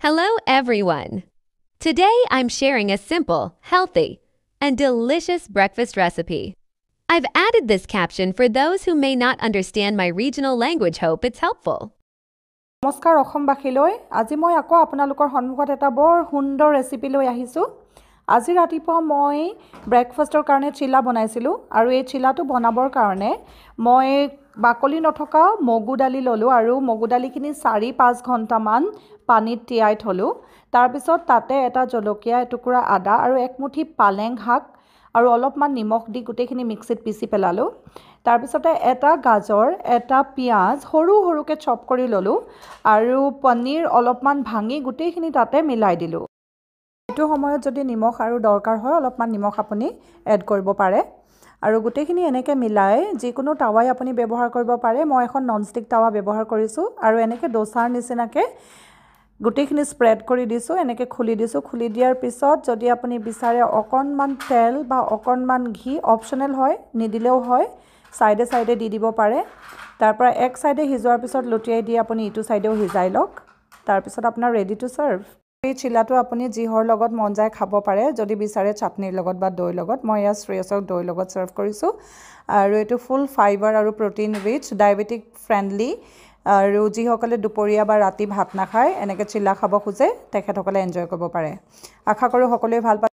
Hello, everyone. Today I'm sharing a simple, healthy, and delicious breakfast recipe. I've added this caption for those who may not understand my regional language. Hope it's helpful. নমস্কাৰ অসমবাসীলৈ। আজি মই আকৌ আপোনালোকৰ সন্মুখত এটা বৰ সুন্দৰ recipe লৈ আহিছোঁ। আজি ৰাতিপুৱা মই ব্ৰেকফাষ্টৰ কাৰণে চিলা বনাইছিলোঁ আৰু এই চিলাটো বনাবৰ কাৰণে মই বাকলি নথকা মগু দালি ল'লোঁ আৰু মগু দালিখিনি 4-5 ঘণ্টামান পানীত তিয়াই থ'লোঁ। তাৰপিছত তাতে এটা জলকীয়া, এটুকুৰা আদা আৰু একমুঠি পালেং শাক আৰু অলপমান নিমখ দি গোটেইখিনি মিক্সিত পিচি পেলালোঁ। তাৰপিছতে এটা গাজৰ, এটা পিঁয়াজ সৰু সৰুকৈ চপ কৰি ল'লোঁ আৰু পনীৰ অলপমান ভাঙি গোটেইখিনি তাতে মিলাই দিলোঁ। এইটো সময়ত যদি নিমখ আৰু দৰকাৰ হয়, অলপমান নিমখ আপুনি এড কৰিব পাৰে। আৰু গোটেইখিনি এনেকৈ মিলাই যিকোনো টাৱাই আপুনি ব্যৱহাৰ কৰিব পাৰে। মই এখন নন ষ্টিক টাৱা ব্যৱহাৰ কৰিছোঁ আৰু এনেকৈ দোচাৰ নিচিনাকৈ গোটেইখিনি স্প্ৰেড কৰি দিছোঁ, এনেকৈ খুলি দিছোঁ। খুলি দিয়াৰ পিছত যদি আপুনি বিচাৰে অকণমান তেল বা অকণমান ঘি, অপশ্যনেল হয়, নিদিলেও হয়, ছাইডে ছাইডে দি দিব পাৰে। তাৰপৰা এক ছাইডে সিজোৱাৰ পিছত লুটিয়াই দি আপুনি ইটো ছাইডেও সিজাই লওক। তাৰপিছত আপোনাৰ ৰেডি টু ছাৰ্ভ। এই চিলাটো আপুনি যিহৰ লগত মন যায় খাব পাৰে, যদি বিচাৰে চাটনিৰ লগত বা দৈৰ লগত। মই ইয়াত শ্ৰেয়সক দৈৰ লগত ছাৰ্ভ কৰিছোঁ। আৰু এইটো ফুল ফাইবাৰ আৰু প্ৰ'টিন ৰিচ, ডায়েবেটিক ফ্ৰেণ্ডলি, আৰু যিসকলে দুপৰীয়া বা ৰাতি ভাত নাখায়, এনেকৈ চিলা খাব খোজে, তেখেতসকলে এনজয় কৰিব পাৰে। আশা কৰোঁ সকলোৱে ভাল পায়।